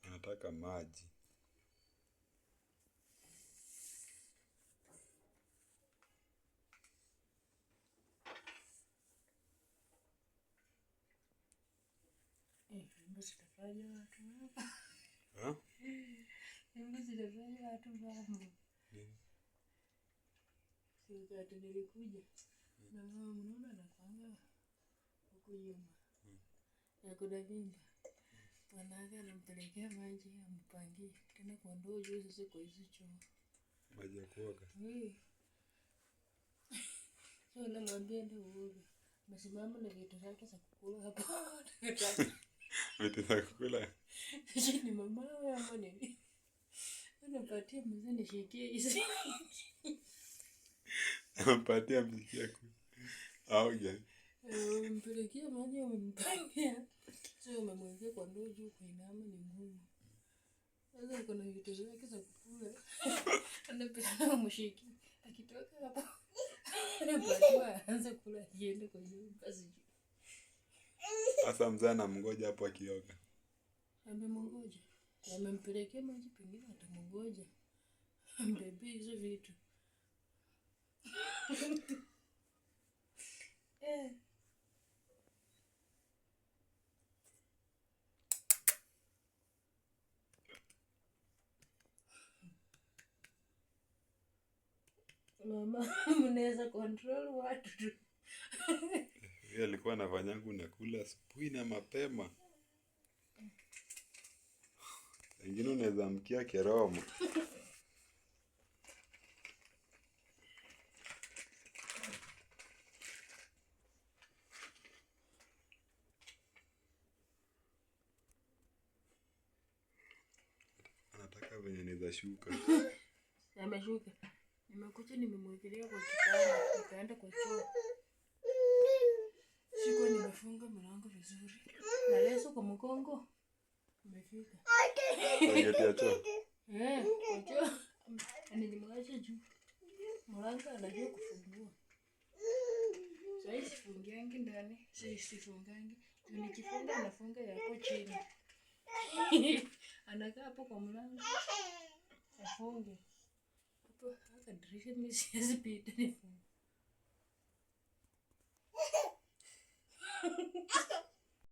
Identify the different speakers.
Speaker 1: Anataka maji.
Speaker 2: Nyumba zitafanya watu hapa.
Speaker 1: Ha?
Speaker 2: Nyumba zitafanya watu mambo.
Speaker 1: Nini?
Speaker 2: Si wakati nilikuja na mama mnaona anakuanga huku nyuma ya kuna mimba. Bwanake anampelekea maji ampangie tena kwa ndoo juu sasa kwa hizi choo.
Speaker 1: Maji ya kuoga.
Speaker 2: Eh. So namwambia ndio uoge. Amesimama na vitu zake za kukula hapo.
Speaker 1: Vitu za kukula.
Speaker 2: Sijui ni mamawe ama nini. Anapatia mzee nishikie hizi.
Speaker 1: Ampatia msikia ku. Aoge.
Speaker 2: Umempelekea maji umempangia. So umemwekea kwa ndoo juu kuinama ni ngumu. Sasa kuna vitu zake za kukula. Anapeleka mshiki. Akitoka hapo anapatiwa aanze kula ajiende kwa nyumba sijui.
Speaker 1: Sasa mzee anamngoja hapo akioga.
Speaker 2: Amemngoja. Amempelekea maji pengine atamngoja. Ambebee hizo vitu. Eh. Mama, mnaweza control watu tu.
Speaker 1: Yeye alikuwa anafanyangu nakula asubuhi na mapema. Wengine unaweza amkia keroma. Anataka venye naweza shuka.
Speaker 2: Ameshuka. Nimekuja nimemwekelea kwa kitanda, nikaenda kwa choo. Sikuwa nimefunga mlango vizuri. Na leso kwa mgongo. Imefika.
Speaker 1: Kwa geti ya choo.
Speaker 2: Eh, kwa choo. Nilimwacha juu. Mlango anajua kufungua. Sasa sifungiangi ndani, sifungangi. Juu nikifunga anafunga ya hapo chini. Anakaa hapo kwa mlango. Afunge. Hapo haka dirisha mimi siwezi pita nifunge.